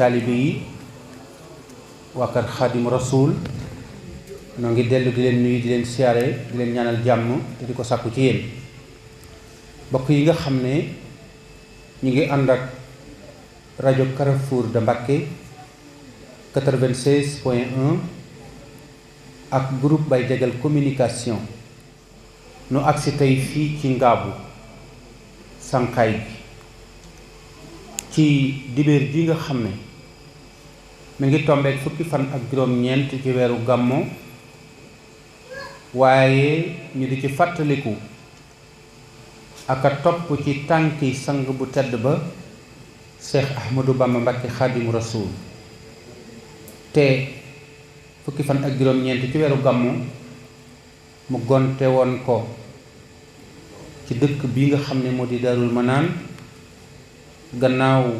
taalibe yi waa kër Xaadim Rasuul noo ngi dellu di leen nuyu di leen siyaare di leen ñaanal jàmm te di ko sàkku ci yéen mbokk yi nga xam ne ñu ngi ànd ak rajo Carrefour de Mbacké 96.1 ak groupe Baye Diagal communication nu agsi tey fii ci Ngaabu Sànqaay bi ci dibéer ji nga xam ne mi ngi tombeek fukki fan ak juróom-ñeent ci weeru gàmmo waaye ñu di ci fàttaliku ak a topp ci tànki sang bu tedd ba Cheikh Ahmadou Bamba Mbacké Xaadimu Rasuul te fukki fan ak juróom-ñeent ci weeru gàmmu mu gonte woon ko ci dëkk bi nga xam ne moo di Daarul Manaan gannaaw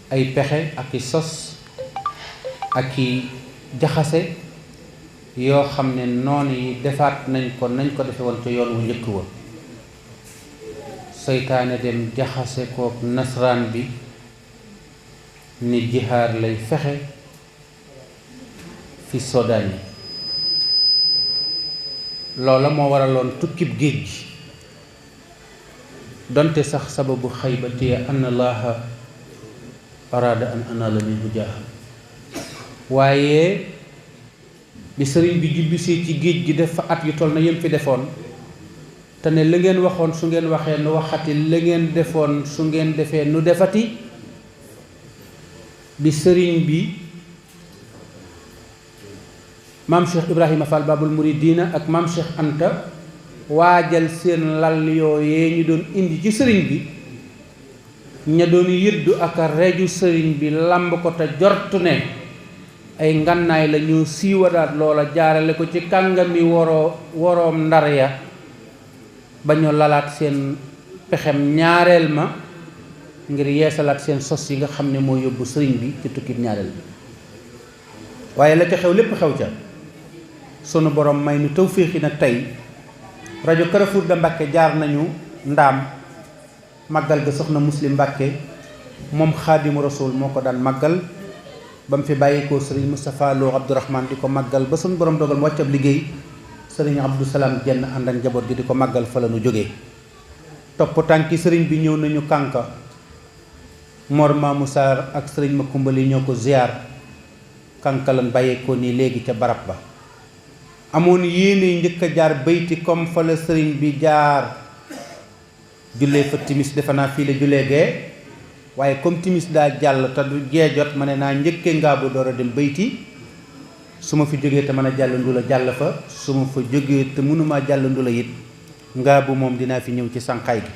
ay pexe ak i sos ak i jaxase yoo xam ne noonu yi defaat nañ ko defe woon ca yoon wu njëkk wa seytaane dem jaxase kook nasraan bi ni jihaad lay fexe fi Soodaan yi loola moo waraloon tukkib géej gi donte sax sababu xaybati an allaha araada an anala minhu jaaha waaye bi sëriñ bi jibbisee ci géej gi def fa at yu toll na yem fi defoon te ne la ngeen waxoon su ngeen waxee nu waxati la ngeen defoon su ngeen defee nu defati bi sëriñ bi maam Cheikh Ibrahima Fall Babul Muridina ak maam Cheikh Anta waajal seen lal yooyee ñu doon indi ci sëriñ bi ña doon yëddu ak a reju sëriñ bi lamb ko te jortu ne ay ngànnaay la ñu siiwaraat loola jaarale ko ci kàngami woroom ndar ya ba ñu lalaat seen pexem ñaareel ma ngir yeesalaat seen sos yi nga xam ne moo yóbbu sëriñ bi ci tukkib ñaareel bi waaye la ca xew lépp xew ca sunu borom may nu tawféexi nag tey rajo Carrefour de Mbacké jaar nañu ndaam màggal ga soxna Muslim Mbacké moom Xaadimu Rasuul moo ko daan màggal ba mu fi bàyyikoo sëriñ Moustapha Lo Abdourahmane di ko màggal ba sunu borom dogal mu wàcc ab liggéey sëriñ Abdou Salam jenn ànd ak njaboot gi di ko màggal fa la nu jógee topp tànki sëriñ bi ñëw nañu kànka Mor Mamou Sarr ak sëriñ Makumbali ñoo ko ziar kànka lan bàyyeekoo nii léegi ca barab ba amoon yéene njëkk a jaar bayti comme fa la sëriñ bi jaar jullee fa timis defe naa fii la jullee gee waaye comme timis daa jàll te du gee jot ma ne naa njëkkee Ngaabu door a dem bayti su ma fi jógee te mën a jàll ndula jàll fa su ma fa jógee te mënumaa jàll ndula it Ngaabu moom dinaa fi ñëw ci Sànqaay gi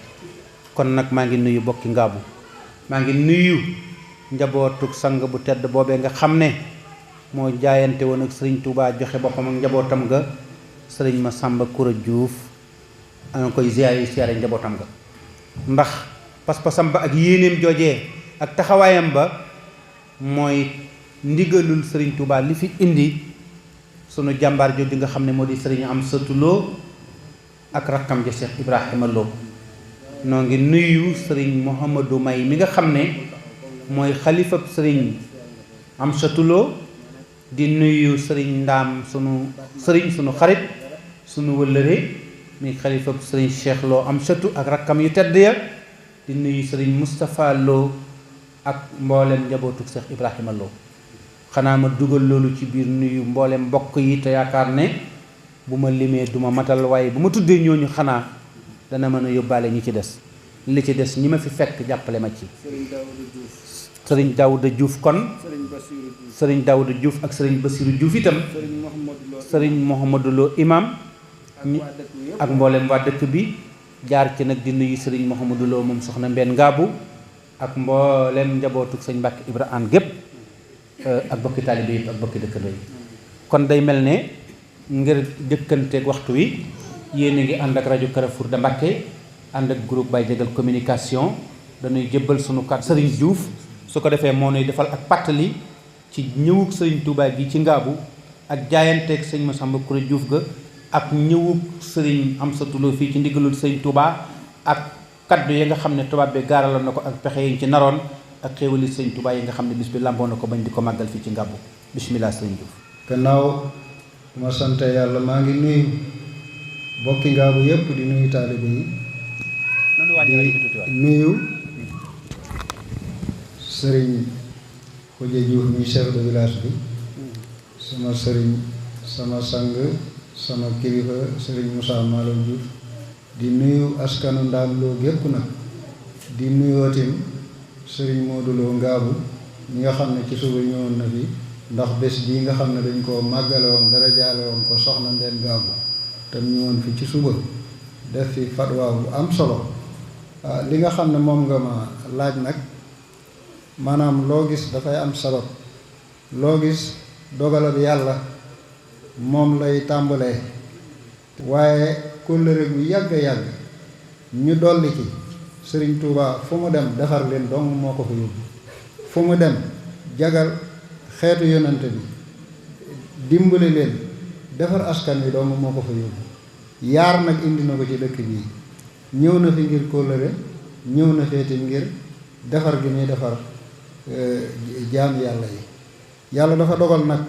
kon nag maa ngi nuyu bokki Ngaabu maa ngi nuyu njabootuk sang bu tedd boobee nga xam ne moo jaayante woon ak sëriñ Touba joxe boppam ak njabootam nga sëriñ Massamba Koura Diouf a koy siyaare njabootam nga ndax pas-pasam ba ak yéeneem joojee ak taxawaayam ba mooy ndigalul sëriñ Touba li fi indi sunu jàmbaar jooju nga xam ne moo di sëriñ Amsatou Lo ak rakkam ja Cheikh Ibrahima Lo noo ngi nuyu sëriñ Mouhamadou May mi nga xam ne mooy xalifab sëriñ Amsatou Lo di nuyu sëriñ Ndaam sunu xarit sunu wëllëre mi xalifab sëriñ Cheikh Lo Amsatou ak rakkam yu tedd ya di nuyu sëriñ Moustapha Lo ak mboolem njabootu Cheikh Ibrahima Lo xanaa ma dugal loolu ci biir nuyu mboolem mbokk yi te yaakaar ne bu ma limee duma matal waaye bu ma tuddee ñooñu xanaa dana mën a yóbbaale ñi ci des li ci des ñi ma fi fekk jàppale ma ci sëriñ Daouda Diouf kon sëriñ Daouda Diouf ak sëriñ Bassirou Diouf itam sëriñ Mouhamadou Lo imam ak mboolem waa dëkk bi jaar ci nag di nuyu sëriñ Mouhamadou Lo moom soxna Mbène Ngaabu ak mboolem njabootu sëñ Mbacké Ibra An gépp ak bokki taalibe yi ak bokki dëkkandoo yi kon day mel ne ngir jëkkanteeg waxtu wi yéen a ngi ànd ak rajo Carrefour de Mbacké ànd ak groupe Baye Diagal communication dañuy jébbal sunu kat sëriñ Diouf su ko defee moo nuy defal ak pàttali ci ñëwug sëriñ Touba gi ci Ngaabu ak jaayanteeg sëñ Massamba Koura Diouf ga ak ñëwug sëriñ Amsatou Lo fii ci ndigalul sëriñ Touba ak kaddu yi nga xam ne tubaab bi gaaraloon na ko ak pexe yi ci naroon ak xéewali sëñ Tuubaa yi nga xam ne bis bi lamboo na ko bañ di ko màggal fii ci Ngabou bismillah sëñ Diouf. gannaaw bu ma sante yàlla maa ngi nuyu bokki Ngabou yépp di nuyu taalibe yi di nuyu sëriñ Xuja Diouf mi chef de village bi sama sëriñ sama sang sama kilifa sëriñ Moussa Malo Diouf di nuyu askanu Ndaam Lo gépp nag di nuyootim sëriñ Modou Lo Ngabou ñi nga xam ne ci suba ñëwoon na fi ndax bés bii nga xam ne dañ koo màggale woon dara jaale woon ko soxna Ndeen Ngabou te ñëwoon fi ci suba def fi fatwa bu am solo li nga xam ne moom nga ma laaj nag maanaam loo gis dafay am sabab loo gis dogalab yàlla moom lay tàmbalee waaye kóllëre gu yàgg yàgg ñu dolli ci Sëriñ Tuubaa fu mu dem defar leen dong moo ko fa yóbbu fu mu dem jagal xeetu yonante bi dimbali leen defar askan wi dong moo ko fa yóbbu yaar nag indi na ko ci dëkk bii ñëw na fi ngir kóllëre ñëw na feeti ngir defar gi muy defar jaam yàlla yi yàlla dafa dogal nag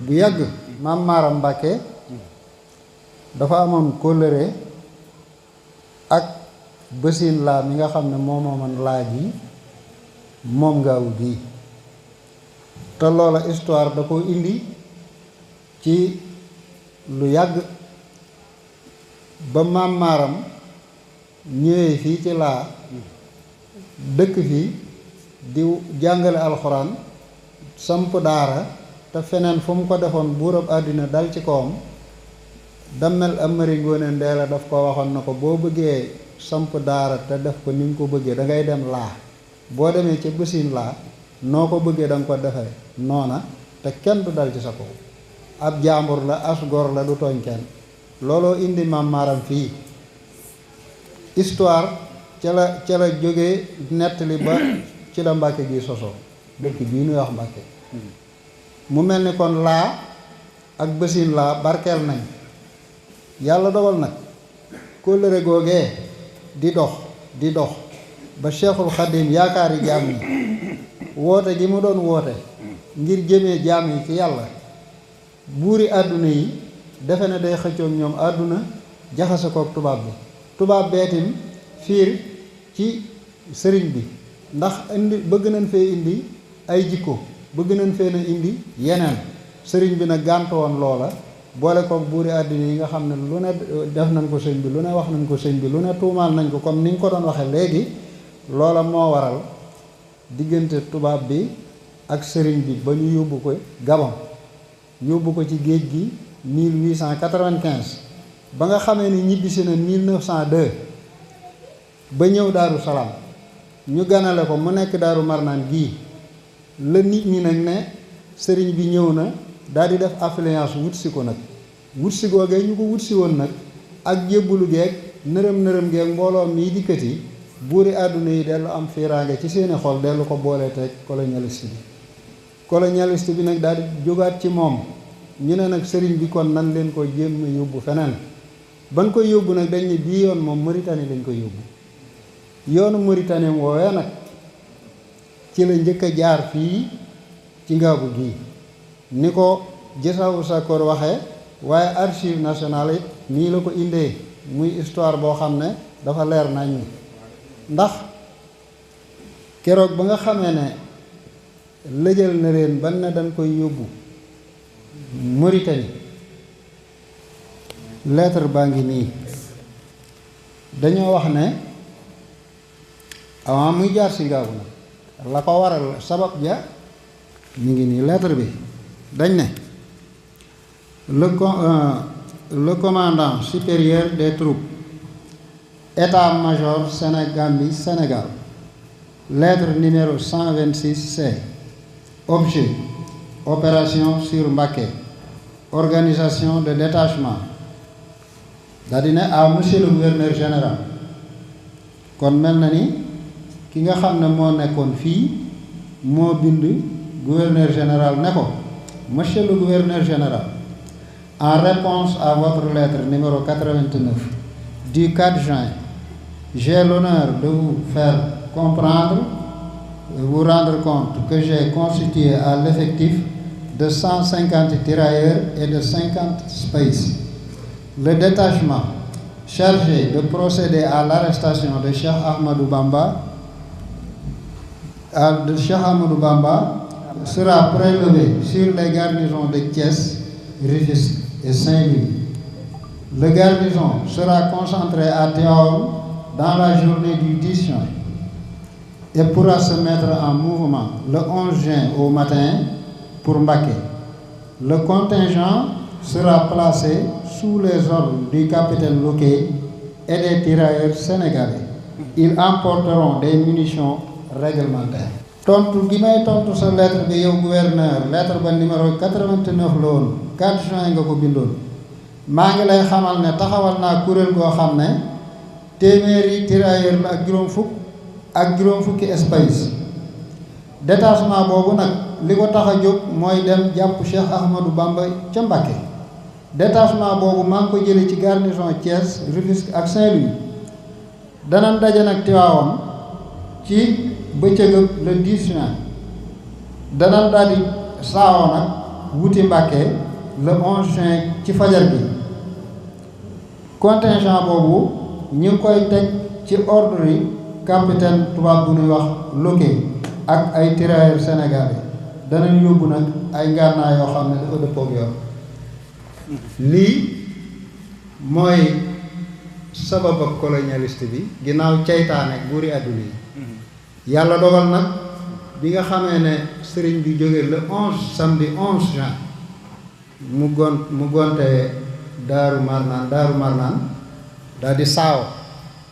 bu yàgg maam Maaram Mbàkke dafa amoon kóllëre ak bësin laa mi nga xam ne mooman laaj yi moom Ngabou bii te loola histoire da ko indi ci lu yàgg ba maam Maaram ñëwee fii ci laa dëkk fii di jàngale alxuraan samp daara te feneen fu mu ko defoon buurab àddina dal ci kawam dammel Amari Ngoone Ndeela daf ko waxoon na ko boo bëggee samp daara te def ko ni nga ko bëggee da ngay dem laa boo demee ca bësin laa noo ko bëggee da nga ko defee noona te kenn du dal ci sa kaw ab jaambur la as gor la du tooñ kenn looloo indi maam Maaram fii histoire ca la jógee nettali ba ci la Mbàkke gi sosoo dëkk bii nuy wax Mbàkke mu mel ni kon laa ak bësin laa barkeel nañ yàlla dogal nag kóllëre googee di dox ba Cheikhul Khadim yaakaari jaam yi woote gi mu doon woote ngir jëmee jaam yi ci yàlla buuri àdduna yi defe ne day xëccoog ñoom àdduna jaxase kook tubaab beetim fiir ci sëriñ bi ndax indi bëgg nañ fee indi ay jikko bëgg nañ fee na indi yeneen sëriñ bi nag gàntu woon loola boole kook buuri àddina yi nga xam ne lu ne def nañ ko sëñ bi lu ne wax nañ ko sëñ bi lu ne tuumaal nañ ko comme ni nga ko doon waxee léegi loola moo waral diggante tubaab bi ak sëriñ bi ba ñu yóbbu ko Gabon yóbbu ko ci géej gi 1895 ba nga xamee ni ñibbisi na 1902 ba ñëw Daaru Salaam ñu ganale ko mu nekk Daaru Marnaan gii la nit ñi nag ne sëriñ bi ñëw na daal di def affluence wut si ko nag wut si googee ñu ko wut si woon nag ak jébbulu geeg nërëm geeg mbooloo mii dikkati buuri àdduna yi dellu am fiiraange ci seeni xol dellu ko boole teg colonialiste bi nag daal di jógaat ci moom ñu ne nag sëriñ bi kon nan leen ko jéem a yóbbu feneen ban koy yóbbu nag dañ ne bii yoon moom Mauritanie lañ koy yóbbu yoonu Mauritanie woowee nag ci la njëkk a jaar fii ci Ngabou gii ni ko Jësawu Sakkoor waxee waaye archive nationale it nii la ko indee muy histoire boo xam ne dafa leer nañ ndax keroog ba nga xamee ne lëjal na leen ban ne dañ koy yóbbu Mauritanie lettre baa ngi nii dañoo wax ne avant muy jaar si Ngabou nag la ko waral sabab ja ñu ngi nii lettre bi dañ ne le commandant supérieur des troupes état-major Sénégambie Sénégal lettre numéro 126C objet opération sur Mbacké organisation de détachement daa di ne à monsieur le gouverneur général kon mel na ni ki nga xam ne moo nekkoon fii moo bind gouverneur général ne ko monsieur le gouverneur général en réponse à votre lettre numéro 89 du 4 juin j'ai l'honneur de vous faire comprendre vous rendre compte que j'ai constitué à l'effectif de 150 tirailleurs et de 50 space. Le détachement chargé de procéder à l'arrestation de Cheikh Ahmadou Bamba sera prélevé sur les garnisons de Thiès, Rufisque et Saint-Louis. Le garnison sera concentré à Tivaouane dans la journée du 10 juin et pourra se mettre en mouvement le 11 juin au matin pour Mbacké. Le contingent sera placé sous les ordres du capitaine Loquet et des tirailleurs sénégalais. Ils emporteront des munitions réglementaires. tontu gi may tontu sa lettre bi yow gouverneur lettre ba numéro 89 la woon 4 juin nga ko bindoon maa ngi lay xamal ne taxawal naa kuréel goo xam ne téeméeri tirailleur la ak juróom fukki espace. Détachement boobu nag li ko tax a jóg mooy dem jàpp Cheikh Ahmadou Bamba ca Mbacké. Détachement boobu maa ngi ko jëlee ci garnison Thiès, Rufisque ak Saint-Louis. danañ daje nag Tivaouane ci bëccëg le 10 juin. danañ daal di saawoo nag wuti Mbacké le 11 juin ci fajar gi. contingent boobu ñu ngi koy teg ci ordre yi capitaine tubaab bu ñuy wax Loquet ak ay tirailleurs sénégalais danañ yóbbu nag ay ngànnaay yoo xam ne dafa dëppoog yoon. lii mooy sabab ak colonialiste bi ginnaaw ceytaane ak buuri àdduna yi. yàlla dogal nag bi nga xamee ne sëriñ bi jógee le 11 samedi 11 juin mu gonte Daaru Marnaan daal di saaw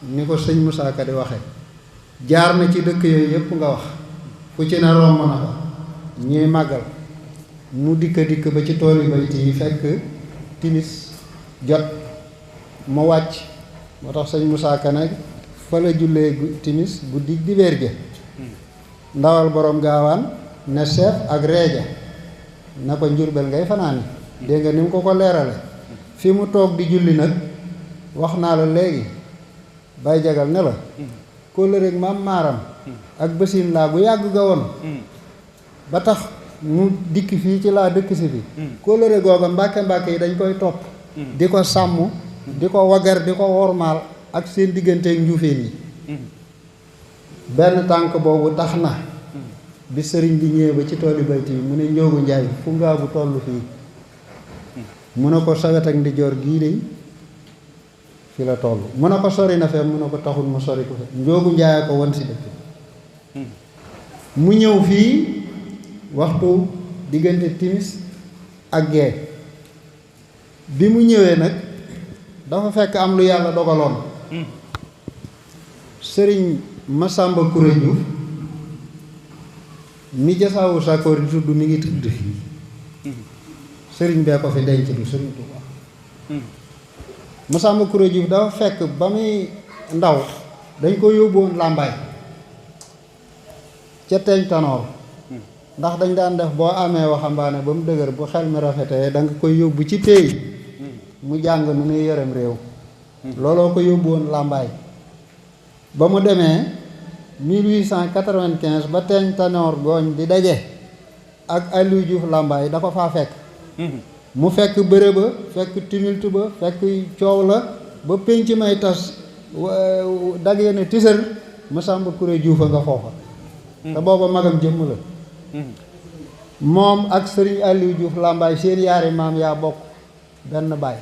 ni ko sëñ Moussa Ka di waxe jaar na ci dëkk yooyu yëpp nga wax fu ci ne romb na fa ñuy màggal mu dikk ba ci tool yi bayti yi fekk timis jot mu wàcc moo tax sëñ Moussa Ka nag fa la jullee timis guddi dibéer ja ndawal borom gaawaan ne seef ak reeja na ko Njurbel ngay fanaani dégg nga ni mu ko leerale fi mu toog di julli nag wax naa la léegi bay jagal ne la kóllëre ak maam maaram ak bësin laa gu yàgg ga woon ba tax mu dikk fii ci laa dëkk si fi kóllëre googa mbàkke yi dañ koy topp di ko sàmm di ko wagar di ko wormaal ak seen digganteeg njuufeen yi benn tànk boobu tax na bi sëriñ bi ñëwee ba ci tooli bayti bi mu ne Njoogu Njaay fu ngaa bu toll fii mu ne ko sawet ak ndijoor gii de fi la toll mu ne ko sori na fee mu ne ko taxul mu sori ko fe Njoogu Njaay ko won si dëkk mu ñëw fii waxtu diggante timis ak gee bi mu ñëwee nag dafa fekk am lu yàlla dogaloon sëriñ Masamba Kuré Diouf mi jasaawu sakoor di tudd mi ngi tudd fii sëriñ bee ko fi denc du sëriñ Tuubaa Masamba Kuré Diouf dafa fekk ba muy ndaw dañ ko yóbboon làmbaay ca teeñ tanoor ndax dañ daan def boo amee waxambaane ba mu dëgër bu xel mi rafetee da nga koy yóbbu ci téy mu jàng nu nuy yorem réew looloo ko yóbbuwoon làmbaay ba mu demee 1895 ba teeñ tanoor gooñ di daje ak Aliou Diouf làmbaay da ko faa fekk mu fekk bëre ba fekk tumulte ba fekk coow la ba pénc may tas dagee ne tisër Masamba Kuré Diouf a nga foofa te booba magam jëmm la moom ak sëriñ Aliou Diouf làmbaay seen yaari maam yaa bokk benn baay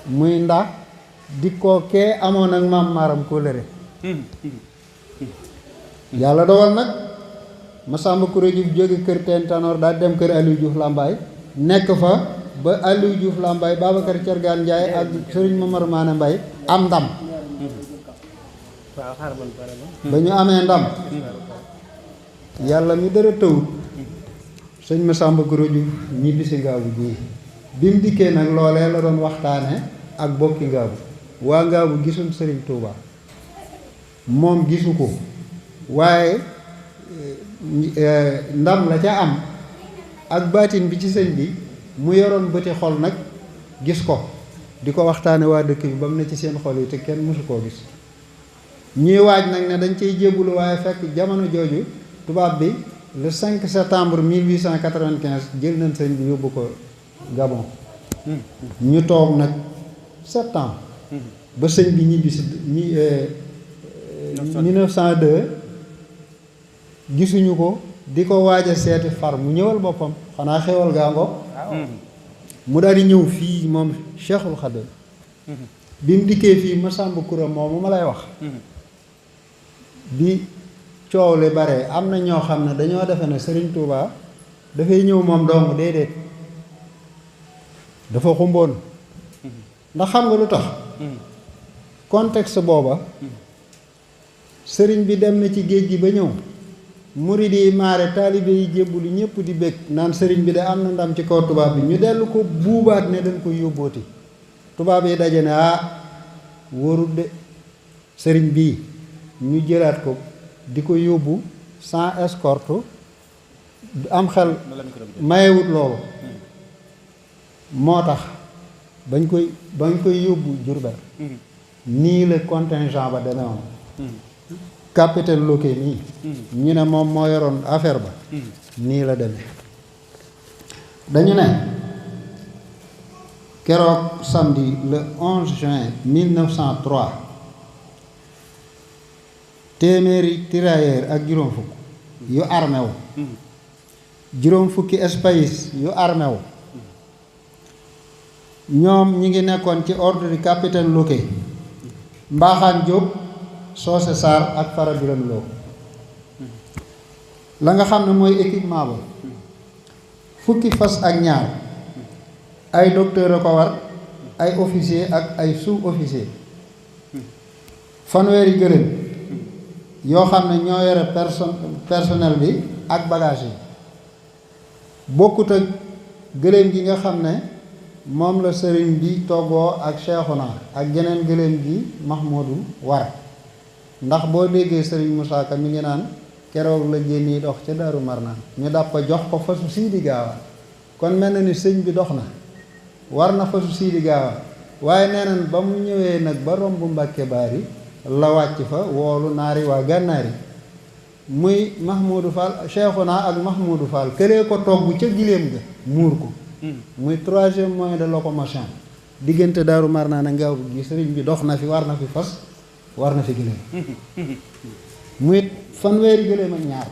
muy ndax di ko kee amoon ak maam maaram kóllëre yàlla dogal nag Masamba Kuré Diouf jóge kër teen tanoor daal dem kër Aliou Diouf làmbaay nekk fa ba Aliou Diouf làmbaay Babacar Cergaan Njaay ak sëriñ Momar Maane Mbay am ndam ba ñu amee ndam yàlla mi dara tëwut sëñ Masamba Kuré Diouf ñibbi si Ngaabu bii bi mu dikkee nag loolee la doon waxtaane ak bokki Ngaabu waa Ngaabu gisul sëriñ Touba moom gisu ko waaye ndam la ca am ak baatin bi ci sëñ bi mu yoroon bëti xol nag gis ko di ko waxtaane waa dëkk bi ba mu ne ci seen xol yi te kenn mësu koo gis ñuy waaj nag ne dañ cey jébbalu waaye fekk jamono jooju tubaab bi le 5 septembre 1895 jël nañ sëñ bi yóbbu ko Gabon. ñu toog nag 7 ans. ba sëñ bi ñibbi si 1902 gisuñu ko di ko waaj a seeti far mu ñëwal boppam xanaa xewal gaango mu daal di ñëw fii moom Cheikhul Khadim bi mu dikkee fii Masamba Kura moomu ma lay wax bi coow li bare am na ñoo xam ne dañoo defe ne Serigne Touba dafay ñëw moom dong déedéet dafa xumboon ndax xam nga lu tax contexte booba sëriñ bi dem na ci géej gi ba ñëw murid yi maare taalibe yi jébbulu ñëpp di bég naan sëriñ bi de am na ndam ci kaw tubaab bi ñu dellu ko buubaat ne dañ koy yóbbooti tubaab yi daje ne wóorul de sëriñ bii ñu jëlaat ko di ko yóbbu sans escorte am xel mayewut loolu moo tax bañ koy yóbbu Jurbel nii la contingent ba demee woon capitaine Locquet nii ñu ne moom moo yoroon affaire ba nii la demee dañu ne keroog samedi le 11 juin 1903 téeméeri tirailleur ak juróom fukk yu armé wu juróom fukki espace yu armé wu ñoom ñi ngi nekkoon ci ordre du capitaine Locquet Mbaaxaan Diop Soose Sarr ak Fara Biram Lo la nga xam ne mooy équipement ba fukki fas ak ñaar ay docteur a ko war ay officier ak ay sous-officier fanweeri gëléem yoo xam ne ñoo yore personnel bi ak bagage yi bokkut ak gëléem gi nga xam ne moom la sëriñ bi toggoo ak Cheikhouna ak geneen gëléem gi Mahmoudou war ndax boo déggee sëriñ Moussa Ka mi ngi naan keroog la génn dox ca Daaru Marnaan ñu dàpp jox ko fasu Siidi Gaawaan kon mel na ni sëñ bi dox na war na fasu Siidi Gaawaan waaye nee nañ ba mu ñëwee nag ba romb Mbàkke Baari la wàcc fa woolu naari waa gànnaar yi muy Mahmoudou Fall Cheikhouna ak Mahmoudou Fall këlee ko togg ca giléem ga muur ko muy troisième moyen de locomotion diggante Daaru Marnaan a Ngaabu gi sëriñ bi dox na fi war na fi fas war na fi gëléem muy fanweeri gëléem ak ñaar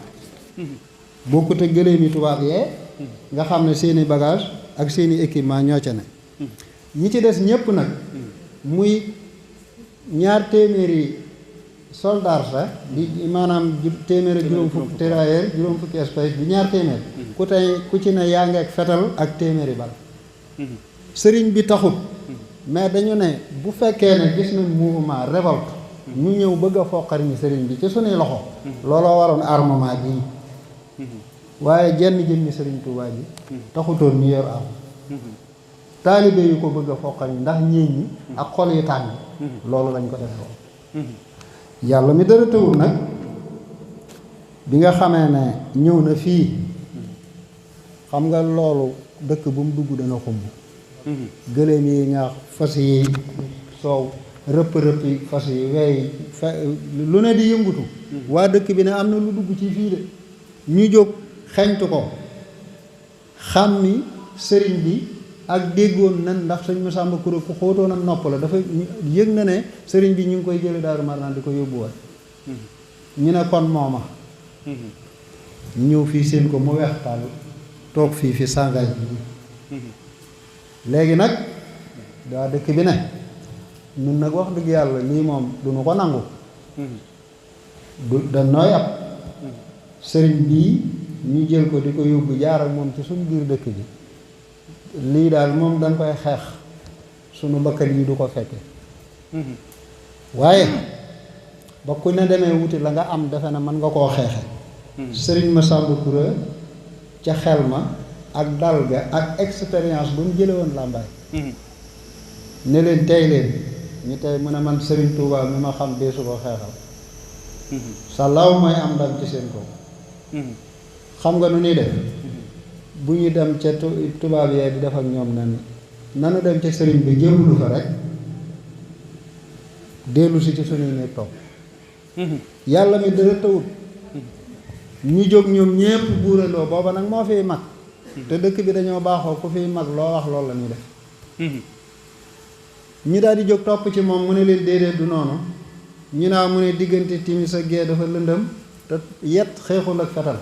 bokkut ak gëléem yi tubaab yee nga xam ne seeni bagage ak seeni équipement ñoo ca ne ñi ci des ñépp nag muy ñaar téeméeri soldat sax di maanaam téeméer ak juróom fukk tirailleur juróom fukki espace bi ñaar téeméer ku ci ne yaa ngi ak fetal ak téeméeri bal sëriñ bi taxut mais dañu ne bu fekkee ne gis nañ mouvement révolte ñu ñëw bëgg a foqar ñi sëriñ bi ci suñuy loxo looloo waroon armement gi waaye jenn jëmmi sëriñ Tuubaa ji taxutoon ñu yor arme taalibe yu ko bëgg a foqar ñi ndax ñéen ñi ak xol yu tàng loolu lañ ko defee yàlla mi dara tëwul nag bi nga xamee ne ñëw na fii xam nga loolu dëkk bu mu dugg dana xumb gëléem yi ñaax fas yi soow rëpp yi fas yi wey lu ne di yëngutu waa dëkk bi ne am na lu dugg ci fii de ñu jóg xeñtu ko xam ni sëriñ bi ak déggoon nan ndax sëñ Masamba Kura ku xóotoon am nopp la dafa yëg na ne sëriñ bi ñu ngi koy jële Daaru Marnaan di ko yóbbuwaat ñu ne kon mooma ñëw fii seen ko mu weex tàll toog fii fi sàngaay bi léegi nag daa dëkk bi ne ñun nag wax dëgg yàlla lii moom duñu ko nangu da nooy ab sëriñ bii ñu jël ko di ko yóbbu jaar ak moom ci suñu biir dëkk bi lii daal moom dañ koy xeex sunu bakkan yi du ko fekke waaye ba ku ne demee wuti la nga am defe na mën nga koo xeexe sëriñ Masamba Kura ca xel ma ak dal ga ak expérience bu mu jële woon Lambaay ne leen tey leen ñu tey mën a man sëriñ Touba mi ma xam dee su ko xeexal sa law mooy am ndam ci seen kaw xam nga nu ñuy def bu ñu dem ca tubaab yee di def ak ñoom nanu dem ca sëriñ bi jébbalu fa rek dellu si ci suñuy néeg toog yàlla mi dara tawut ñu jóg ñoom ñépp buurandoo booba nag moo fiy mag te dëkk bi dañoo baaxoo ku fiy mag loo wax loolu la ñuy def ñu daal di jóg topp ci moom mu ne leen déedéet du noonu ñu naa mu ne diggante timis ak gee dafa lëndëm te yet xeexul ak fetal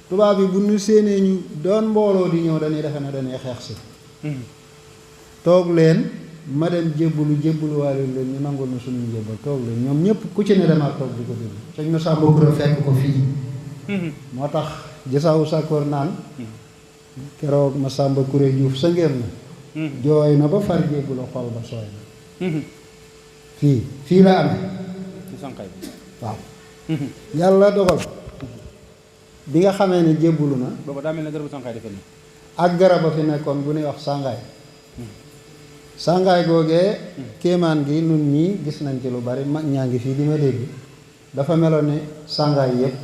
tubaab bi bu ñu séenee ñu doon mbooloo di ñëw dañuy defe ne dañuy xeex si toog leen ma dem jébbulu waale leen ñu nangul na suñu njébbal toog leen ñoom ñëpp ku ci ne demal toog di ko déglu sëñ Massamba Koura fekk ko fii moo tax gisaawu sàkkoor naan keroog Massamba Koura Diouf sa ngéem na jooy na ba far jébbulu xol ba sooy na fii la amee waaw yàlla dogal bi nga xamee ne jébbulu na booba daa mel ne garabu sànqaay defe na ak garab a fi nekkoon bu ñuy wax sàngaay sàngaay googee kéemaan gi nun ñii gis nañ ci lu bari mag ñaa ngi fii di ma dégg dafa meloon ne sàngaay yëpp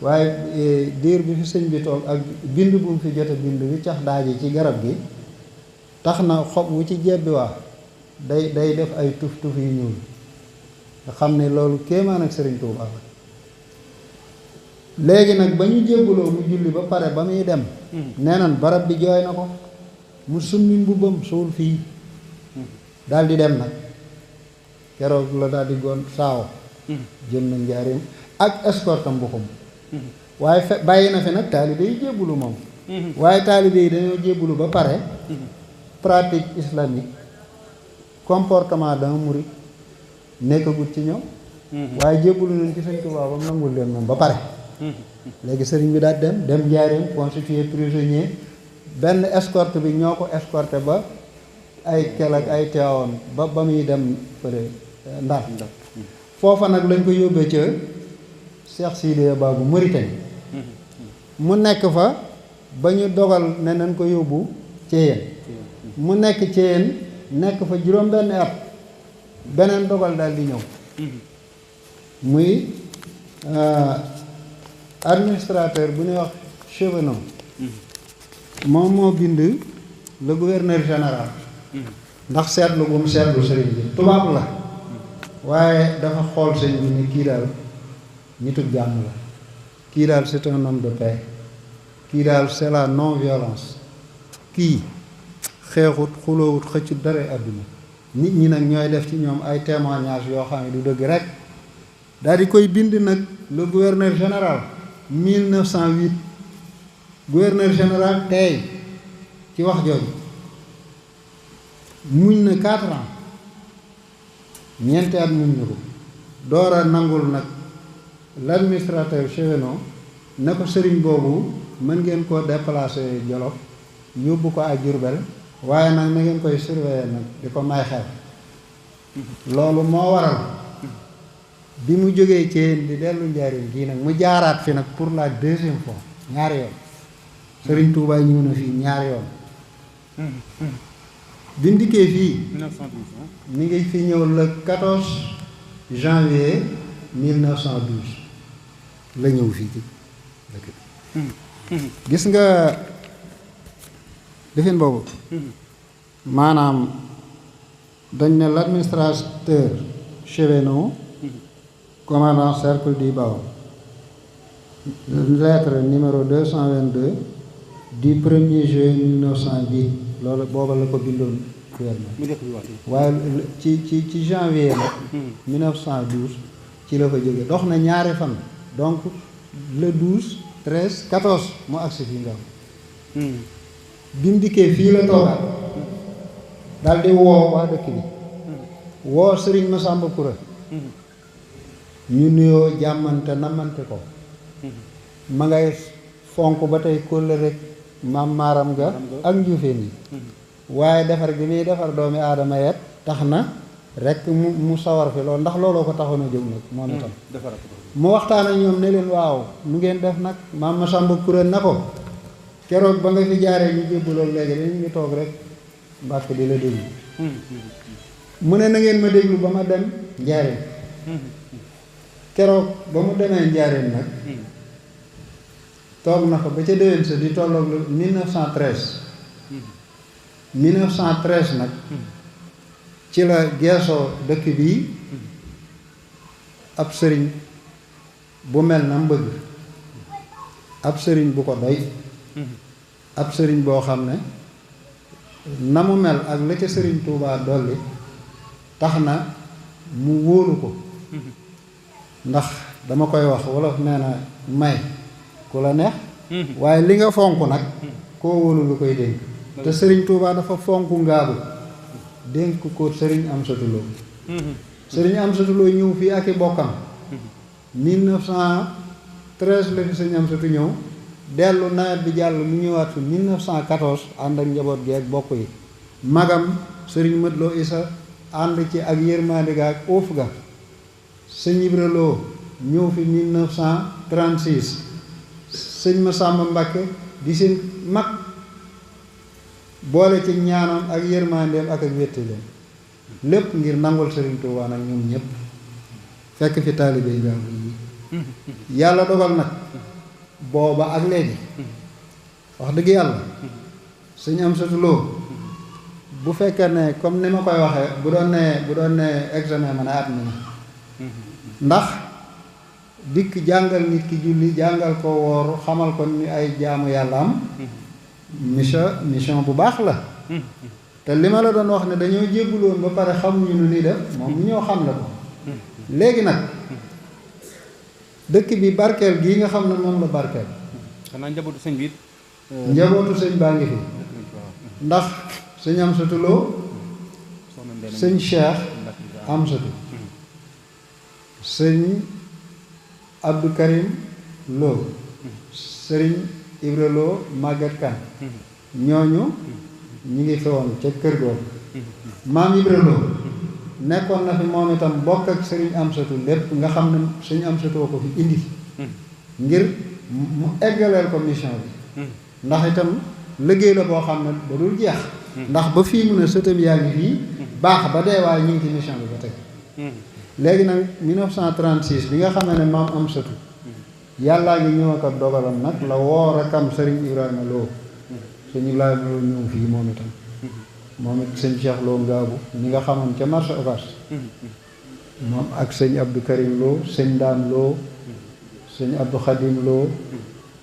waaye diir bi fi sëñ bi toog ak bind bu mu fi jot a bind wi cax daaji ci garab gi tax na xob wu ci jebbi waa day def ay tuf tuf yu ñuul nga xam ne loolu kéemaan ak Sëriñ Tuubaa la léegi nag ba ñu jébbuloo mu julli ba pare ba muy dem nee nan barab bi jooy na ko mu summi mbubbam suul fii daal di dem nag keroog la daal di gon saaw jëm na njaareem ak escortam buxum waaye bàyyi na fi nag taalibe yi jébbulu moom waaye taalibe yi dañoo jébbulu ba pare pratique islamique comportement d'un mouride nekkagut ci ñoom waaye jébbulu nañ ci Sëñ Tuubaa ba mu nangul leen moom ba pare léegi sëriñ bi daal dem njaareem constitué prisonnier benn escorte bi ñoo ko escorté ba ay kel ak ay teewoon ba muy dem fële Ndar foofa nag lañ ko yóbbee ca Cheikh Sidiya Babou Mauritanie mu nekk fa ba ñu dogal ne nañ ko yóbbu Thiéyène mu nekk Thiéyène nekk fa juróom-benn at beneen dogal daal di ñëw muy administrateur bu ñuy wax Chevènement moom moo bind le gouverneur général ndax seetlu bu mu seetlu sëriñ bi tubaab la waaye dafa xool sëñ bi ni kii daal nitug jàmm la kii daal c'est un homme de paix kii daal c'est la non violence kii xeexut xuloowut xëccut dara àdduna nit ñi nag ñooy def ci ñoom ay témoignages yoo xam ne du dëgg rek daal di koy bind nag le gouverneur général 1908 gouverneur général tey ci wax jooju muñ na 4 ans ñeenti at muñ na ko door a nangul nag l'administrateur Chevènement ne ko sëriñ boobu mën ngeen koo déplacer Jolof yóbbu ko ak Jurbel waaye nag na ngeen koy surveiller nag di ko may xel loolu moo waral bi mu jógee Thiéyène di dellu njariñ gii nag mu jaaraat fi nag pour la 2e fois ñaari yoon Sëriñ Tuubaa ñëw na fii ñaari yoon bi mu dikkee fii 1912 mi ngi fi ñëw le 14 janvier 1912 la ñëw fii ci dëkk bi gis nga defin boobu maanaam dañ ne l'administrateur Chevènement commandant cercle du Baol lettre numéro 222 du 1er juillet 1910 loolu booba la ko bindoon gouvernement waaye ci janvier nag 1912 ci la fa jóge dox na ñaari fan donc le 12 13 14 mu agsi fii nga am bi mu dikkee fii la toogaat daal di woo waa dëkk bi woo Sëriñ Massamba Koura ñu nuyoo jàmmante namante ko ma ngay fonk ba tey kóllëre rek maam maaram ga ak njuufeen yi waaye defar gi muy defar doomi aadama yet tax na rek mu sawar fi loolu ndax looloo ko taxoon a jóg nag moom itam mu waxtaan ak ñoom ne leen waaw nu ngeen def nag maam Massamba Koura na ko keroog ba nga fi jaaree ñu jébbu loolu léegi dañu ngi toog rek mbàkk di la déglu mu ne na ngeen ma déglu ba ma dem njaareem keroog ba mu demee njaareem nag toog na fa ba ca déwén sa di tolloog lu 1913 1913 nag ci la geesoo dëkk bii ab sëriñ bu mel na mbëgg ab sëriñ bu ko doy ab sëriñ boo xam ne na mu mel ak la ca sëriñ Tuubaa dolli tax na mu wóolu ko ndax dama koy wax wolof nee na may ku la neex waaye li nga fonk nag koo wóolu lu koy dénk te sëriñ Tuubaa dafa fonk ngaabu dénk ko sëriñ Amsatu Lo sëriñ Amsatu Lo ñëw fii ak i bokkam 1913 la fi sëriñ Amsatu ñëw dellu nawet bi jàll mu ñëwaat fi 1914 ànd ak njaboot gi ak bokk yi magam sëriñ Mat Lo Isa ànd ci ak yërmande ga ak uuf ga sëñ Ibra Lo ñëw fi 1936 sëñ Masamba Mbàkke di seen mag boole ci ñaanam ak yërmandeem ak wétti leen lépp ngir nangul sëriñ Tuubaa nag ñoom ñëpp fekk fi taalibe yi gaaw yi yàlla dogal nag booba ak léegi wax dëgg yàlla sëñ Amsatu Lo bu fekkee ne comme ni ma koy waxee bu doon ne examen ma ne at mi ndax dikk jàngal nit ki julli jàngal ko woor xamal ko ni ay jaamu yàlla am mission bu baax la te li ma la doon wax ne dañoo jébbuloon ba pare xamuñu nu ni def moom mu ñoo xam la ko léegi nag dëkk bi barkeel gii nga xam ne moom la barkeel xanaa njabootu sëñ bi njabootu sëñ baa ngi fi ndax sëñ Amsatu Lo sëñ Cheikh Amsatu sëñ Abdou Karim Lo sëriñ Ibra Lo Maguette Kan ñooñu ñi ngi fi woon ca kër googu maam Ibra Lo nekkoon na fi moom itam bokk ak sëriñ Amsatu lépp nga xam ne sëñ Amsatu ko fi indi ngir mu eggaleel ko mission bi ndax itam liggéey la boo xam ne ba dul jeex ndax ba fii mu ne sëtam yaa ngi fii baax ba dee waaye ñu ngi ci mission bi ba tey léegi nag 1936 bi nga xam ne maam Amsatu yàllaa ngi ñëw ak dogalam nag la woo rakam sëriñ Ibrahima Lo sëñ Ibrahima Lo ñëw fii moom itam moom it sëñ Cheikh Lo Ngaabu ñi nga xamoon ca marché Ocass moom ak sëñ Abdou Karim Lo sëñ Daan Lo sëñ Abdou Khadim Lo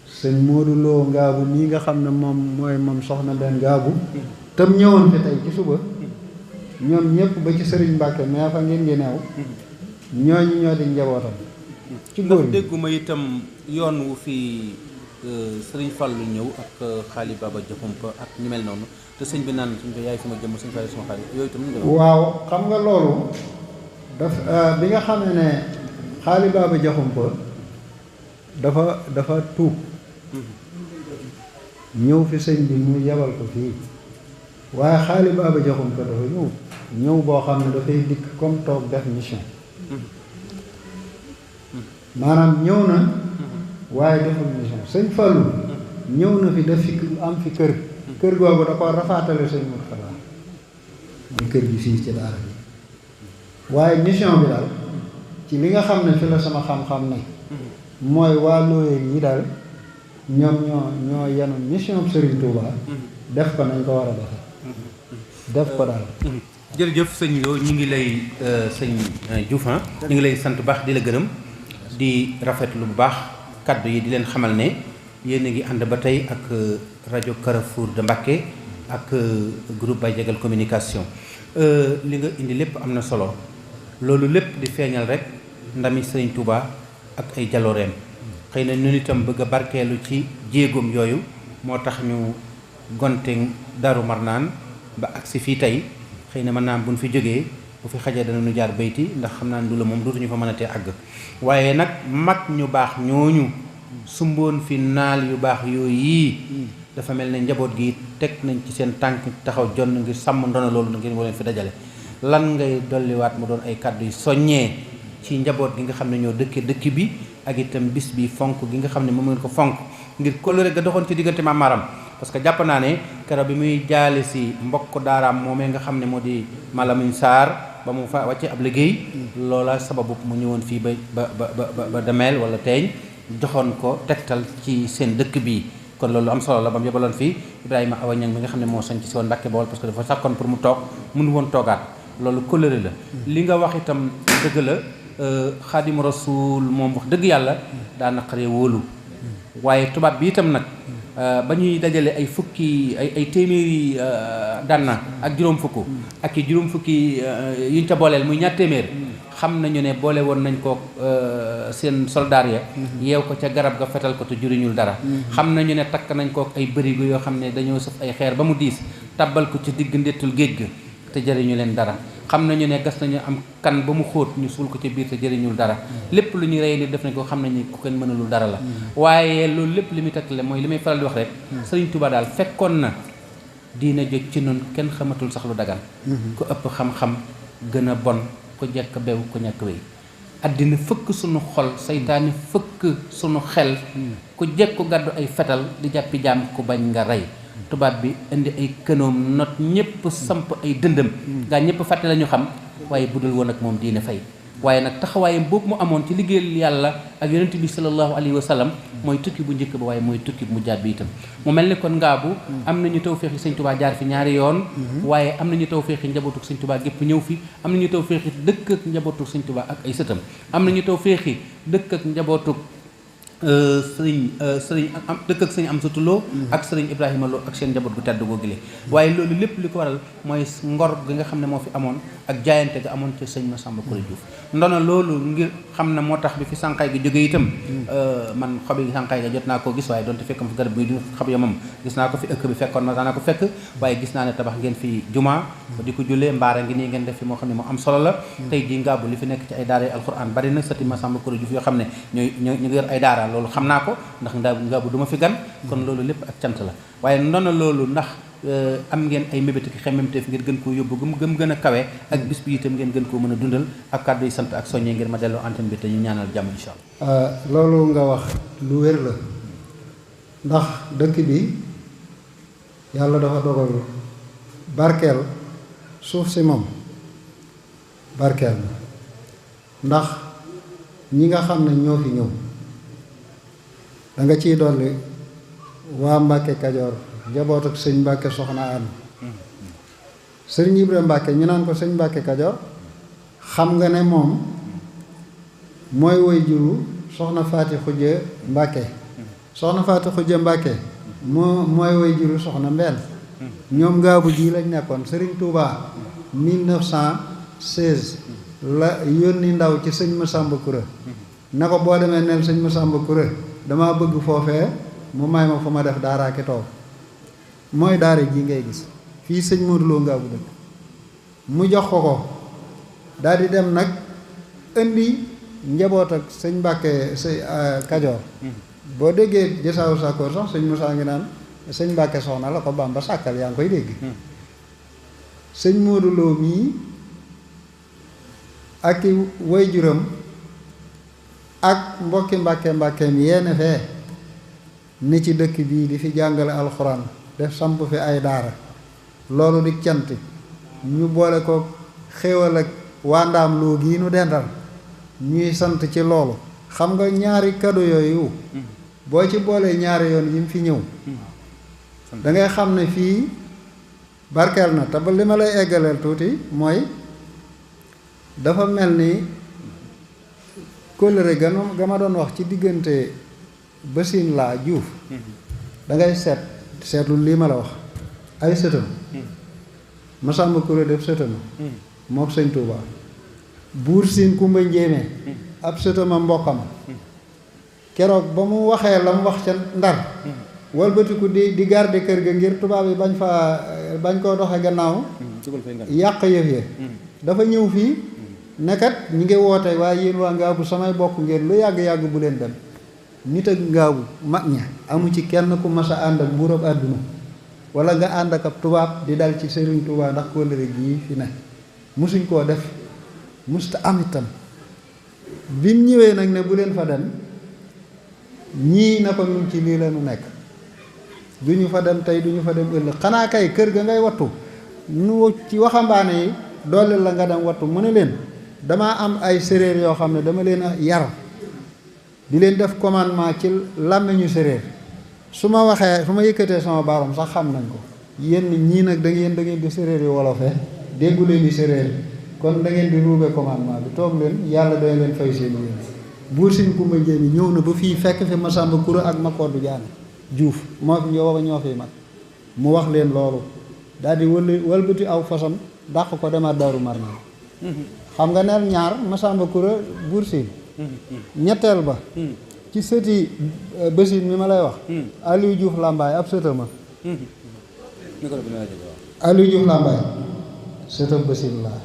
sëñ Modou Lo Ngaabu mii nga xam ne moom soxna benn Ngaabu tam ñëwoon fi tey ci suba ñoom ñëpp ba ci sëriñ Mbàkke mais fa ngeen ngi neew ñooñu ñoo di njabootam ci góor ndax dégguma itam yoon wu fi sëriñ Fallu ñëw ak xaali Baba Jaxumpa ak ñu mel noonu te sëñ bi naan suñ ko yaay sama jëmm sëñ Fallu sama xaali yooyu itam waaw xam nga loolu daf bi nga xam ne xaali Baba Jaxumpa dafa tuub ñëw fi sëñ bi mu yebal ko fii waaye xaali Baba Jaxumpa dafa ñëw boo xam ne dafay dikk comme toog def mission maanaam ñëw na waaye deful mission sëñ Fallu ñëw na fi def fi am fi kër googu da ko rafaatale sëñ Murtala muy kër gi fii ci daara bi waaye mission bi daal ci li nga xam ne fi la sama xam-xam ne mooy waa Looyeen yi daal ñoom ñoo yenu mission Serigne Touba def ko nañ ko war a defe def ko daal jërëjëf sëñ Lo ñu ngi lay sëñ Diouf ñu ngi lay sant baax di la gërëm di rafetlu bu baax kaddu yi di leen xamal ne yéen a ngi ànd ba tey ak rajo Carrefour de Mbacké ak groupe Baye Diagal communication li nga indi lépp am na solo loolu lépp di feeñal rek ndami Serigne Touba ak ay jalooreem xëy na ñun itam bëgg a barkeelu ci jéegoom yooyu moo tax ñu gonte Daaru Marnaan ba agsi fii tey xëy na mën naa bu ñu fi jógee bu fi xajee dana ñu jaar bayti ndax xam naa ne du la moom dootuñu fa mën a tee àgg waaye nag mag ñu baax ñooñu sumboon fi naal yu baax yooyu yii dafa mel ne njaboot gi teg nañ ci seen tànk taxaw jonn ngir sàmm ndono loolu ngeen leen fi dajale lan ngay dolliwaat mu doon ay kàddu yu soññee ci njaboot gi nga xam ne ñoo dëkk bi ak itam bis bi fonk gi nga xam ne moom ngeen ko fonk ngir kóllëre ga doxoon ci diggante Maam Maram parce que jàpp naa ne keroog bi muy jaale si mbokk daaraam moomee nga xam ne moo di Malamine Sarr ba mu fa wàccee ab liggéey loola sababu mu ñëwoon fii ba demeel wala teeñ joxoon ko tegtal ci seen dëkk bi kon loolu am solo la ba mu yebaloon fii Ibrahima Awa Niang mi nga xam ne moo sañ ci si woon Mbàkke Bawol parce que dafa sàkkoon pour mu toog mënu woon toogaat loolu kóllëre la li nga wax itam dëgg la xaadimu rasul moom wax dëgg yàlla daa naqaree wóolu waaye tubaab bi itam nag ba ñuy dajale ay fukki ay téeméeri dànna ak juróom fukk ak i juróom fukki yuñ ca booleel muy ñaar téeméer xam nañu ne boole woon nañ ko seen soldaar ya yeew ko ca garab ga fetal ko te juriñul dara xam nañu ne takk nañ ko ay bërigo yoo xam ne dañoo sëf ay xeer ba mu diis tabbal ko ci digg ndettul géej ga te jëriñu leen dara xam nañu ne gas nañu am kan ba mu xóot ñu suul ko ci biir te jëriñul dara lépp lu ñuy rey ni def nañ ko xam nañu ku kenn mënalul dara la waaye loolu lépp li muy takkale mooy li may faral di wax rek Sëriñ Tuubaa daal fekkoon na diina joj ci noonu kenn xamatul sax lu dagan ku ëpp xam-xam gën a bon ku jekk bew ku ñàkk wéy addina fëkk sunu xol saytaani fëkk sunu xel ku jekku gàddu ay fetal di jàppi jaam ku bañ nga rey tubaab bi indi ay kënoom not ñëpp samp ay dëndëm gaa ñëpp fàtte la ñu xam waaye budul woon ak moom diine fay waaye nag taxawaayam boobu mu amoon ci liggéeyal yàlla ak yonent bi sallallahu alayhi wa sallam mooy tukki bu njëkk ba waaye mooy tukki bu mu jaat bi itam mu mel ni kon ngaabu am nañu tawféexi sëñ Tuubaa jaar fi ñaari yoon waaye am nañu tawféexi njabootu sëñ Tuubaa gépp ñëw fi am nañu tawféexi dëkk ak njabootu sëñ Tuubaa ak ay sëtam am nañu tawféexi dëkk ak njabootu sëriñ dëkk ak sëriñ Amsatu Lo ak sëriñ Ibrahima Lo ak seen njaboot gu tedd googu le waaye loolu lépp li ko waral mooy ngor gi nga xam ne moo fi amoon ak jaayante ga amoon ca sëñ Massamba Kouré Diouf ndono loolu ngir xam ne moo tax bi fi sànqaay gi jógee itam man xobi sànqaay ga jot naa koo gis waaye doonte fekk ma fi garab bi du xob ya moom gis naa ko fi ëkk bi fekkoon na daanaa ko fekk waaye gis naa ne tabax ngeen fi juma di ko jullee mbaara ngi nii ngeen def fi moo xam ne moo am solo la tey jii ngaabu li fi nekk ci ay daara alxuraan bari na sëti Massamba Kouré Diouf yoo xam ne ñu ngi yor ay daara loolu xam naa ko ndax ngaabu du ma fi gan kon loolu lépp ak cant la waaye ndono loolu ndax am ngeen ay mébét ki xemmemteef ngir gën koo yóbbu gëm gën a kawe ak bis bi itam ngeen gën koo mën a dundal ak kàddu yi sant ak soññee ngir ma delloo antenne bi te ñu ñaanal jàmm insha allah loolu nga wax lu wér la ndax dëkk bi yàlla dafa dogal barkeel suuf si moom barkeel na ndax ñi nga xam ne ñoo fi ñëw da nga ciy dolli waa Mbàkke Kajoor njaboot ak sëñ Mbàkke soxna Aan sëriñ Ibra Mbàkke ñu naan ko sëñ Mbàkke Kajoor xam nga ne moom mooy woy juru soxna Faati Xujja Mbàkke soxna Faati Xujja Mbàkke mooy woy juru soxna Mbeen ñoom ngaabu ji lañ nekkoon sëriñ Touba 1916 la yónni ndaw ci sëñ Massamba Kouré na ko boo demee neel sëñ Massamba Kouré damaa bëgg foofee mu may ma fa ma def daaraaki toog mooy daara ji ngay gis fii sëñ Modou Lo ngaabu dëkk mu jox ko daal di dem nag indi njaboot ak sëñ Mbàkke sëñ Kajoor boo déggee jësaawu sàkkoor sax sëñ Moussa ngi naan sëñ Mbàkke soxna la ko Bamba sàkkal yaa ngi koy dégg sëñ Modou Lo mii ak i waajuram ak mbokki mbàkkeem yenn fee ni ci dëkk bii di fi jàngale alxuraan def samp fi ay daara loolu di cant ñu boole ko xéewal ak waa Ndaam Lo gii nu dendal ñuy sant ci loolu xam nga ñaari kado yooyu boo ci boolee ñaari yoon yi mu fi ñëw da ngay xam ne fii barkeel na te ba li ma lay eggaleel tuuti mooy dafa mel ni kóllëre ga ma doon wax ci diggante Basin laa Juuf da ngay seetlu lii ma la wax ay sëtam Massamba Kouré def sëtama mook sëñ Touba buur Siin Kumba Njéemé ab sëtama mbokkam keroog ba mu waxee la mu wax ca Ndar walbatiku di garder kër ga ngir tubaab yi bañ koo doxe gannaaw yàq yëf ya dafa ñëw fii nekkat ñi ngi woote waaye yéen waa ngaabu samay bokk ngeen lu yàgg-yàgg bu leen dem nit ak ngaabu mag ña amu ci kenn ku mas a ànd ak buurab àdduna wala nga ànd ak ab tubaab di dal ci Sëriñ Tuubaa ndax kóllëre gii fi ne musuñ koo def musta am itam bi mu ñëwee nag ne bu leen fa dem ñii na ko ñun ci lii la nu nekk du ñu fa dem tey du ñu fa dem ëllëg xanaa kay kër ga ngay wattu nu ci waxambaane yi doole la nga dem wattu mu ne leen damaa am ay séréer yoo xam ne dama leen a yar di leen def commandement ci làmmiñu séréer su ma waxee su ma yëkkatee sama baaram sax xam nañ ko yéen ñii nag da ngeen di séréer yi wolofee déggu leen di séréer kon da ngeen di ruube commandement bi toog leen yàlla day leen fay seen yéen buur Sine Kumba Njéemi ñëw na ba fii fekk fi Masamba Kura ak Makoddu Jaane Juuf moo fi ñoo fi mag mu wax leen loolu daal di wëlbati aw fasam dàq ko demaat Daaru Marnaan xam nga neel ñaar Masamba Kura buur Sine ñetteel ba ci sëti Basine mi ma lay wax Aliou Diouf Lambaye ab sëtama Aliou Diouf Lambaye sëtam Basine laa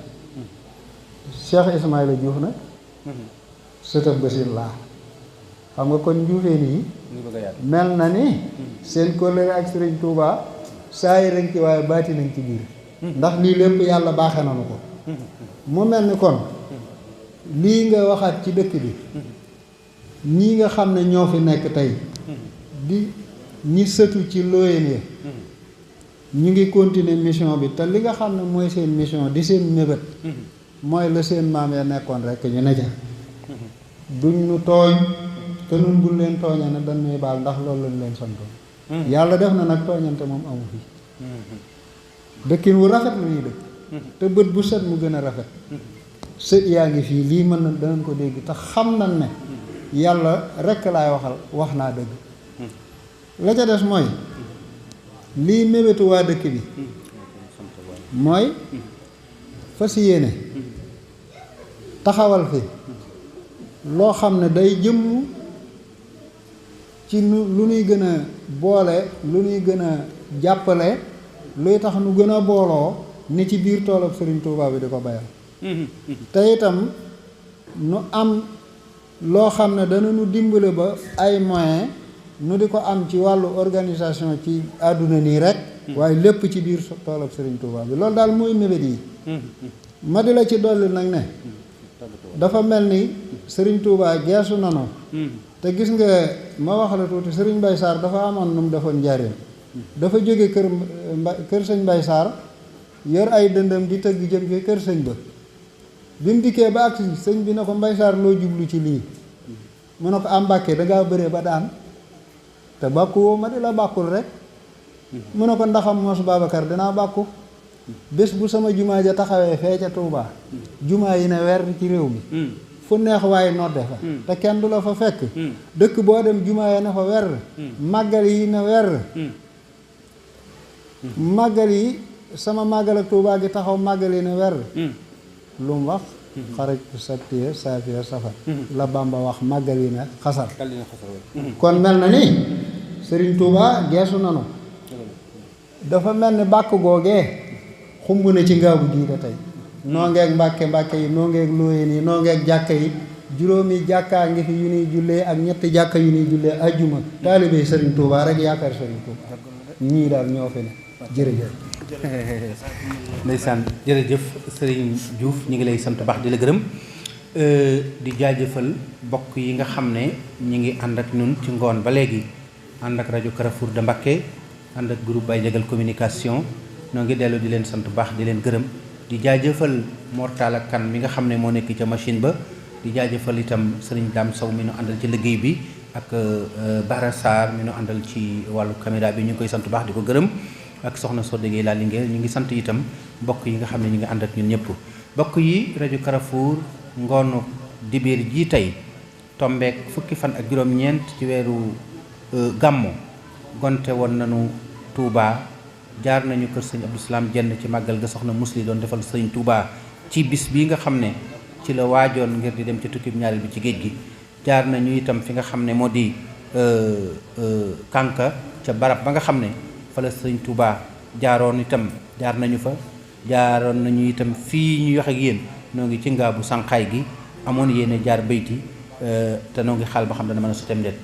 Cheikh Ismaïla Diouf nag sëtam Basine laa xam nga kon njuufeen yi mel na ni seen kóllëre ak Sëriñ Tuubaa saa yi nañ ci waaye baati nañ ci biir ndax lii lépp yàlla baaxe nanu ko mu mel ni kon lii nga waxaat ci dëkk bi ñii nga xam ne ñoo fi nekk tey di ñi sëtu ci looyeen ya ñu ngi continuer mission bi te li nga xam ne mooy seen mission di seen mébét mooy la seen maam ya nekkoon rek ñu ne ca duñ nu tooñ te nun buñ leen tooñee ne dañ ñuy baal ndax loolu lañ leen santoon yàlla def na nag tooñante moom amu fi dëkkin wu rafet la ñuy dëkk te bët bu set mu gën a rafet sët yaa ngi fii lii mën na danañ ko dégg te xam nañ ne yàlla rekk laay waxal wax naa dëgg la ca des mooy lii mébétu waa dëkk bi mooy fas yéene taxawal fi loo xam ne day jëmm ci lu ñuy gën a boole lu ñuy gën a jàppale luy tax nu gën a booloo ni ci biir toolab Sëriñ Tuubaa bi di ko bayal te itam nu am loo xam ne dana nu dimbale ba ay moyens nu di ko am ci wàllu organisation ci àdduna nii rek waaye lépp ci biir toolab Sëriñ Tuubaa bi loolu daal mooy mébét yi ma di la ci dolli nag ne dafa mel ni Sëriñ Tuubaa geesu nanu te gis nga ma wax la tuuti Sëriñ Mbay Saar dafa amoon nu mu defoon njaareem dafa jóge kër sëñ Mbay Saar yor ay dëndam di tëgg jëm ci kër sëñ ba bi mu dikkee ba agsi sëñ bi ne ko Mbay Saar loo jublu ci lii mu ne ko am Mbàkke dangaa bëree ba daan te bàkku woo ma di la bàkkul rek mu ne ko ndaxam mos Babacar dinaa bàkku bés bu sama jumaa ja taxawee fee ca Tuubaa jumaa yi ne weer ci réew mi fu neex waaye nodde fa te kenn du la fa fekk dëkk boo dem jumaa yi ne fa weer màggal yi ne weer màggal yi sama màggal ak Tuubaa gi taxaw màggal yi ne weer lu mu wax xaraj sabtiya saafiya safar la Bàmba wax màggal yi ne xasar kon mel na ni Sëriñ Tuubaa geesu nanu dafa mel ni bàkk googee xumb na ci ngaabu gii da tey noo ngeeg mbàkke yi noo ngeeg lóoyeen yi noo ngeeg jàkka yi juróomi jàkkaa ngi fi yu nuy jullee ak ñetti jàkka yu nuy jullee ajjuma taalibey Sëriñ Tuubaa rek yaakaar Sëriñ Tuubaa ñii daal ñoo fi ne jërëjëf ndeysaan jërëjëf Sëriñ Diouf ñu ngi lay sant baax di la gërëm di jaajëfal bokk yi nga xam ne ñi ngi ànd ak ñun ci ngoon ba léegi ànd ak rajo Carrefour de Mbacké ànd ak groupe Baye Jagal communication noo ngi dellu di leen sant baax di leen gërëm di jaajëfal Mortala Kan mi nga xam ne moo nekk ca machine ba di jaajëfal itam Sëriñ Dame Sow mi nu àndal ci liggéey bi ak Bara Sarr mi nu àndal ci wàllu caméra bi ñu ngi koy sant baax di ko gërëm ak soxna Sodé Gueye laa Linguère ñu ngi sant itam mbokk yi nga xam ne ñu ngi ànd ak ñun ñëpp mbokk yi rajo Carrefour ngoonu dibéer ji tey tombeek fukki fan ak juróom-ñeent ci weeru gàmmu gonte woon nañu Touba jaar nañu kër sëñ Abdou Salam jenn ci màggal ga soxna Musli doon defal sëñ Touba ci bis bii nga xam ne ci la waajoon ngir di dem ci tukkib ñaareel bi ci géej gi jaar nañu itam fi nga xam ne moo di Kànka ca barab ba nga xam ne fa la sëñ Touba jaaroon itam jaar nañu fa jaaroon nañu itam fii ñu wax ak yéen noo ngi ci ngaabu sànqaay gi amoon yéene jaar bayti te noo ngi xaal ba xam dana mën a sotem ndet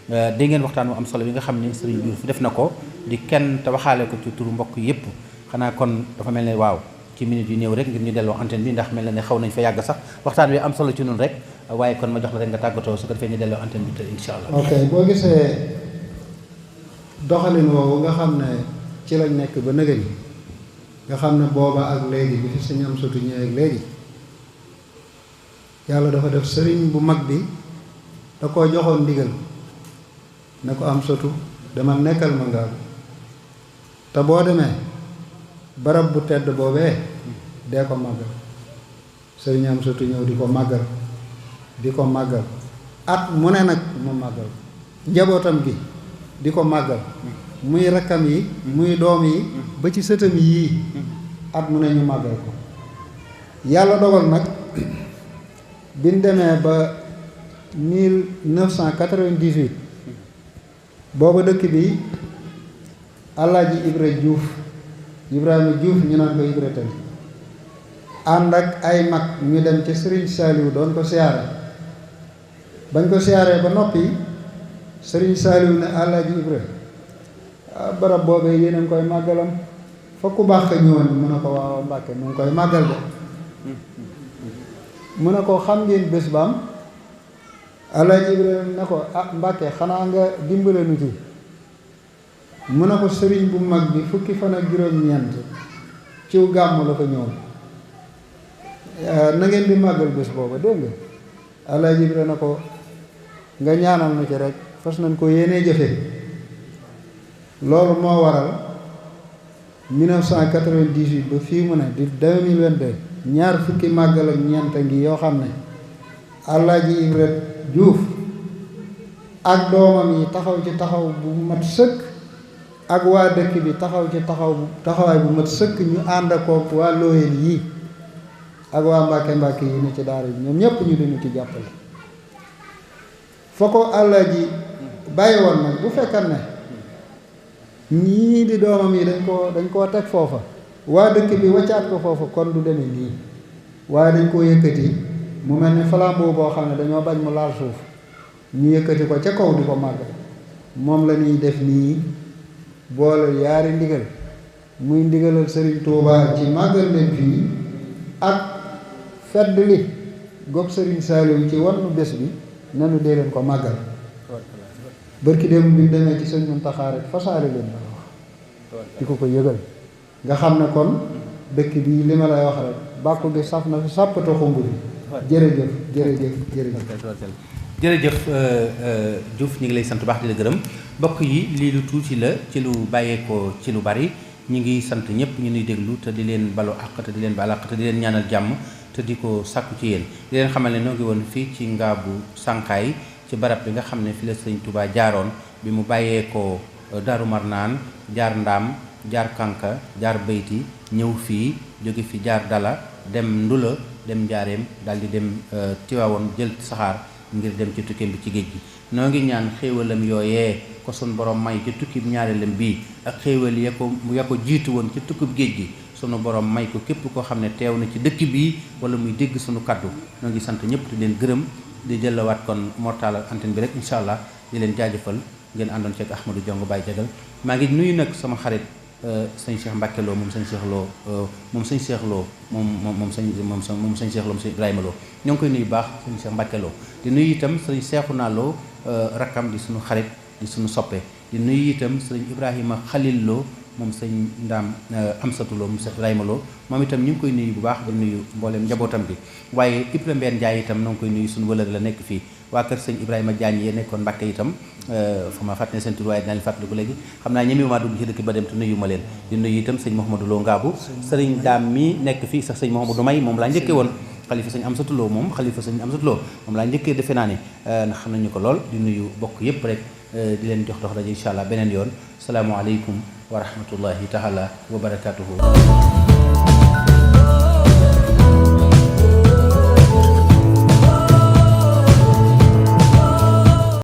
dégg ngeen waxtaan wu am solo bi nga xam ne Sëriñ Diouf def na ko di kenn te waxaale ko ci turu mbokk yépp xanaa kon dafa mel ne waaw ci minute yu néew rek ngir ñu delloo antenne bi ndax mel na ne xaw nañ fa yàgg sax waxtaan wi am solo ci nun rek waaye kon ma jox la rek nga tàggatoo su ko defee ñu delloo antenne bi te insha allah. ok boo gisee doxalin woowu nga xam ne ci lañ nekk ba nëgëni nga xam ne booba ak léegi bi fi Sëriñ Amsatu ñëwee ak léegi yàlla dafa def sëriñ bu mag bi da koo joxoon ndigal ne ko Amsatu dama nekkal ma ngaabu te boo demee barab bu tedd boobee dee ko màggal sëriñ Amsatu ñëw di ko màggal at mu ne nag mu màggal njabootam gi di ko màggal muy rakkam yi muy doom yi ba ci sëtam yii at mu ne ñu màggal ko yàlla dogal nag biñ demee ba 1998 booba dëkk bi Alaaji Ibrahima Diouf ñu naan ko Ibra Tali ànd ak ay mag ñu dem ca Sëriñ Saaliw doon ko siyaare bañ ko siyaaree ba noppi Sëriñ Saaliw ne Alaaji Ibra barab boobee yéen a ngi koy màggalam fa ku baax ka ñëwoon mu ne ko waaw Mbàkke mu ngi koy màggal de mu ne ko xam ngeen bés ba am Alaaji Ibra ne ko Mbàkke xanaa nga dimbale nu ci mu ne ko sëriñ bu mag bi fukki fan ak juróom-ñeent ciw gàmm la fa ñëw na ngeen di màggal bés booba dégg nga Alaaji Ibra ne ko nga ñaanal na ci rek fas nañ ko yéenee jëfe loolu moo waral 1998 ba fii mu ne di 2022 ñaar fukki màggal ak ñeent ngi yoo xam ne Alaaji Ibra Diouf ak doomam yi taxaw ci taxaw bu mat sëkk ak waa dëkk bi taxaw ci taxawaay bu mat sëkk ñu ànd ak waa Looyeen yii ak waa Mbàkke yi ne ci daara yi ñoom ñépp ñu dañu ci jàppale foo ko Alaaji bàyyi woon nag bu fekkan ne ñii di doomam yi dañ koo teg foofa waa dëkk bi waccaat ko foofa kon du demee nii waaye dañ koo yëkkati mu mel ni flambeau boo xam ne dañoo bañ mu laal suuf ñu yëkkati ko ca kaw di ko màggal moom la ñuy def nii boole yaari ndigal muy ndigalal Sëriñ Tuubaa ci màggal leen fii ak fedd li goog Sëriñ Saaliw ci wannu bés bi nanu dee leen ko màggal bërki dem bi demee ci Sëriñ Muntaxaa rek fasaale leen la wax di ko yëgal nga xam ne kon dëkk bi li ma lay wax rek bàkku bi saf na fi sàppata xumb bi jërëjëf Diouf ñu ngi lay sant baax di la gërëm mbokk yi lii lu tuuti la ci lu bàyyeekoo ci lu bari ñu ngi sant ñëpp ñu nuy déglu te di leen balu àq te di leen baal àq te di leen ñaanal jàmm te di ko sàkku ci yéen di leen xamal ne noo ngi woon fii ci Ngaabu Sànqaay ci barab bi nga xam ne fi la Sëriñ Tuubaa jaaroon bi mu bàyyeekoo Daaru Marnaan jaar Ndaam jaar Kanka jaar Bayti ñëw fii jóge fi jaar Dala dem Ndula dem Njaareem daal di dem Tiwaawoon jël saxaar ngir dem ci tukkeem bi ci géej gi noo ngi ñaan xéewalam yooyee ko sun borom may ci tukkib ñaareelam bii ak xéewal ya ko jiitu woon ci tukkib géej gi sunu borom may ko képp koo xam ne teew na ci dëkk bii wala muy dégg sunu kaddu noo ngi sant ñëpp di leen gërëm di jëlawaat kon mortal antenne bi rek incha allah di leen jaajëfal ngeen àndoon ceeg Ahmadou Diongue Baye Jagal maa ngi nuyu nag sama xarit sëñ Cheikh Mbacke Lo moom sëñ Cheikh Lo moom sëñ Cheikh Lo moom sëñ Cheikh Lo sëñ Ibrahima Lo ñoo ngi koy nuyu baax sëñ Cheikh Mbacke Lo di nuyu itam sëñ Cheikhouna Lo rakkam di suñu xarit di suñu soppe di nuyu itam sëñ Ibrahima Khalil Lo moom sëñ Ndaam Amsatu Lo moom sëñ Ibrahima Lo moom itam ñu ngi koy nuyu bu baax di nuyu mbooleem njabootam bi waaye Ibra Mbeen Njaay itam na ngi koy nuyu suñu wëlër la nekk fii waa kër sëñ Ibrahima Diagne yee nekkoon Mbàkke itam fa ma fàtte ne seen tur waaye dinaa leen fàttaliku léegi xam naa ñemewu maa dugg ci dëkk ba dem te nuyu ma leen di nuyu itam sëñ Mouhamadou Lo Ngaabu sëriñ Daam mi nekk fii sax sëñ Mouhamadou May moom laa njëkkee woon xalifa sëñ Amsatu Lo moom moom laa njëkkee defe naa ne ndax xam nañu ko lool di nuyu bokk yépp rek di leen jox dox daje incha allah beneen yoon salaamualeykum wa rahmatullahi taala wa barakatuhu